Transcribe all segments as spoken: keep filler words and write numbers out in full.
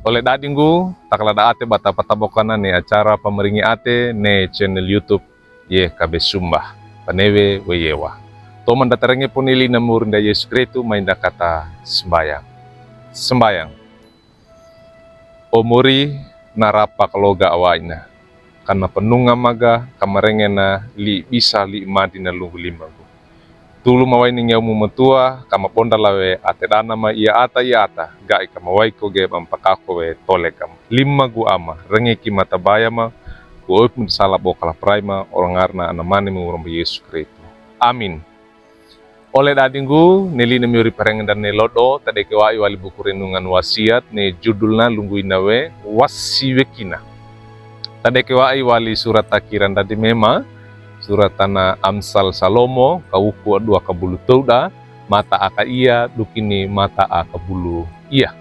Ole dadinggu, takalada ate bata pataboka na ne acara pamaringi ate ne channel YouTube Y K B Sumba, Panewe we Yewa. Toman datarenge po ne li'na morinda Yesu Kristu, mainda kata sambayang. Sambayang. O mori, na rapa kaloga awaina. Kana panunga maga, kamarenge na li'i bisa li'i madi na lunggu limagu. Tulu mawaini ngiamu matua, kamabondala we ate dana ma ia ata ia ata, ga'i kamawaiko ge bampakako we toleka ma. Limagu Ama, rengeki matabaya ma, ku oipu sala bo kalaparai ma, oro ngarna Anamanimu Rombo Yesu Kristu. Amin. Ole dadinggu, ne li'na miori parengenda ne lodo, tadeke wa'i wali buku renungan Wasiat, ne judulna lungguina we, Wasiwekina. Tadeke wa'i wali surat takiranda di mema, surat tana Amsal Salomo, kawuku adua kabulu towda, mata aka ia, dukini mata aka bulu ia.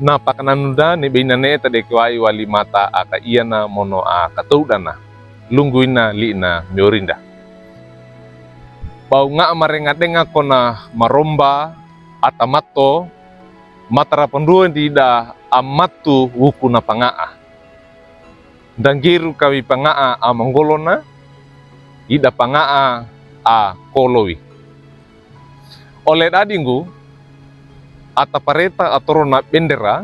Na pakananunda, ne beina ne tadeke wa'i wali mata aka ia na mono aka towda na. Lungguina li'na miorinda. Baunga marengadenga kona maromba, ata mato, matarapanduwe ndida amatu wuku na panga'a. Ndangiru kawi panga'a amanggolona, ida panga'a akolowi. Ole dadinggu, ata pareta atoro na bendera,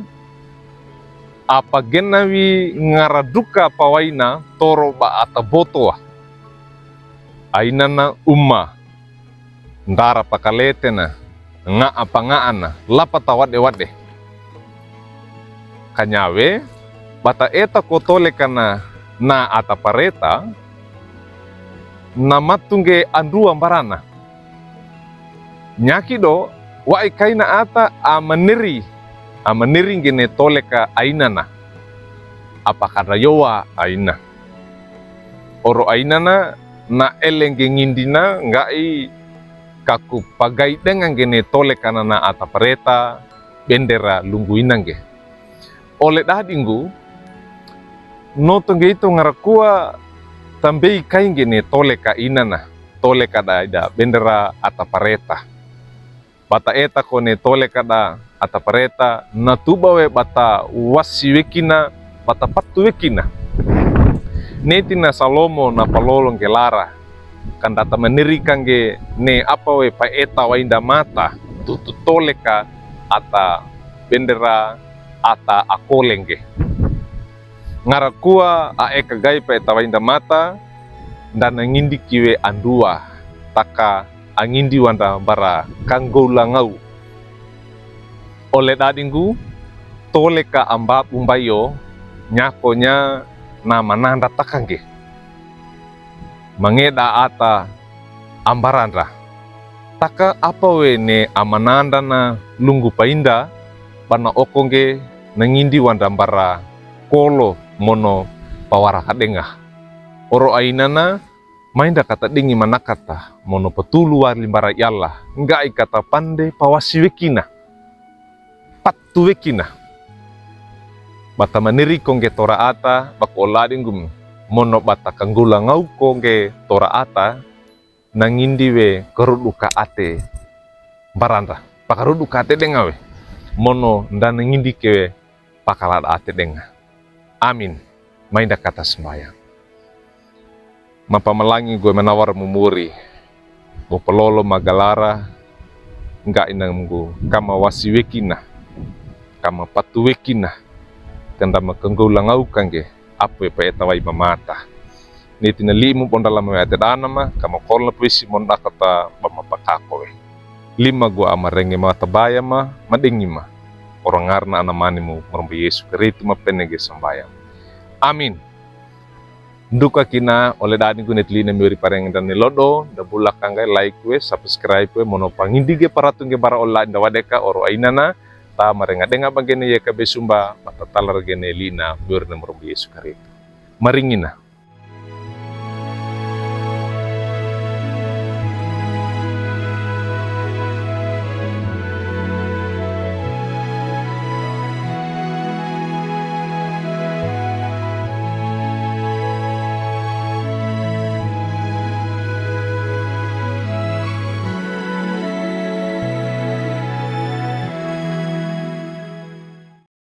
apagenawi ngaraduka pawaina toro ba ata botowa. Ainana uma, ndara pakaletena, nga'a panga'ana, lapa tawade-wade. Kanyawe, bata eta ko tolekana na ata pareta, na matungge andua mbarana. Nyaki do, wa'i kaina ata amaneri, amaneri ngge ne toleka ainana. Apakadayowa aina. Oro ainana, na elengge ngindina, ngga'i kaku pagaidanga ngge ne tolekana na ata pareta, bendera lungguina ngge. Ole dadinggu, noto ngge ito ngarakua tambei kai ngge ne toleka ainana, toleka da ida bendera ata pareta. Bata eta kone toleka da ata pareta, na tuba we bata wasiwekina, bata patuwekina. Netina Salomo na palolo ngge lara, kandata maneri kangge ne apa we paeta wainda mata, tutu toleka ata bendera ata akole ngge. Ngarakua ae kagai paeta wainda mata, nda nangindi kiwe andua, taka angindi wanda mbara kanggoula ngau. Ole dadinggu, toleka amba bumbayo, nyakonya na mananda taka ngge. Mangeda ata ambaranda. Taka apa we ne amananda na lunggu painda, bana oko ngge nangindi wanda mbara kolo mono pawara kadenga. Oro ainana, mainda kata dingi manakata, mono patulu wali mbara iala, ngga'i kata pande pawasiwekina. Patuwekina. Bata maneri ko ngge tora ata, baku ole dadinggu, mono bata kanggoula ngau ko ngge tora ata, nangindi we karoduka ate mbaranda. Pakaroduka ate denga we. Mono nda nangindi ke we pakalada ate denga. Amin. Mainda kata sambayang. Mapamalangi nggoe manawar mumuri. Bo palolo magalara, ngga'i namgu kamawasiwekina, kamapatuwekina, kanda makanggoula ngau kangge, ape paeta wai mamata. Netina limu bondala mawe ate dana ma, kamakolona puisi mondakata bamapakako we. Limagu Ama renge matabaya ma, madengi ma. Oro ngarna Anamanimu, Rombo Yesu Kristu mapene ngge sambayang. Amin. Nduka kina ole dadinggu ne li'na miori parengenda ne lodo, nda bulak kangge like we, subscribe we, mono pangindi ge paratu ngge mbara ole dadinda wadeka oro ainana, ta marengadenga bangge ne Y K B Sumba, matatalar ngge ne li'na miori ne Rombo Yesu Kristu. Maringina.